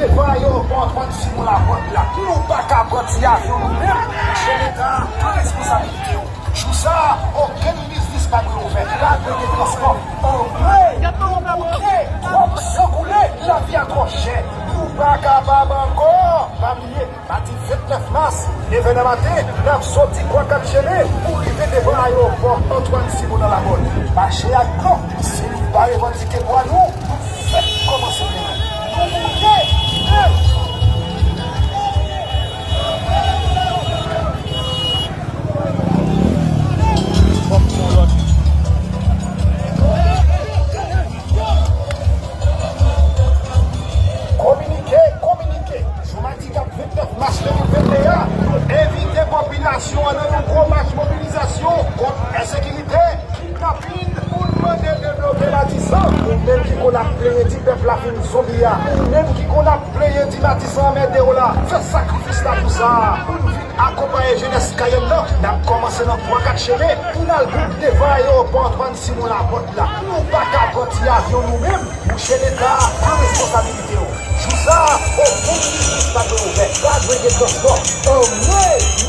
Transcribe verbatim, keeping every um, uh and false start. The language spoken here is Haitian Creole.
Devan ayewopò Antoine Simon Laporte la, nou pa ka pran ti avyon nou menm, chèf Leta, pran responsabilite w. Jou sa a, okenn biznis pa dwe ouvè, pa dwe gen transpò. Anmwey, nou moute, twòp san koule, lavi a twò chè. Nou pa kapab ankò. Pa bliye, madi vennèf mas, nevè nan maten, n ap soti Kwa Kat Chele pou rive devan ayewopò Antoine Simon nan Laporte. Mache ak nou, si nou pa revandike dwa nou, nou fèk kòmanse mennen. Nou moute, hey! Kominike, kominike! Jou madi k ap vennèf mas de mil vennde a, nou envite popilasyon an nan yon gwo mach mobilizasyon kont ensekirite, kidnapin, pou n mande devlope Matisan. Ou menm ki konn ap plenyen di pèp la fin zonbi a, ou menm ki konn ap plenyen di Matisan anmède w la, fè sakrifis la pou sa, pou n vin akonpaye jenès Kayèn nan. N ap kòmanse nan Kwa Kat Chele pou n al bout devan ayewopò Antoine Simon Laporte la. Nou pa ka pran ti avyon nou menm. Mouche Leta, pran responsabilite w. Jou sa a, okenn biznis pa dwe ouvè, pa dwe gen transpò. Anmwey,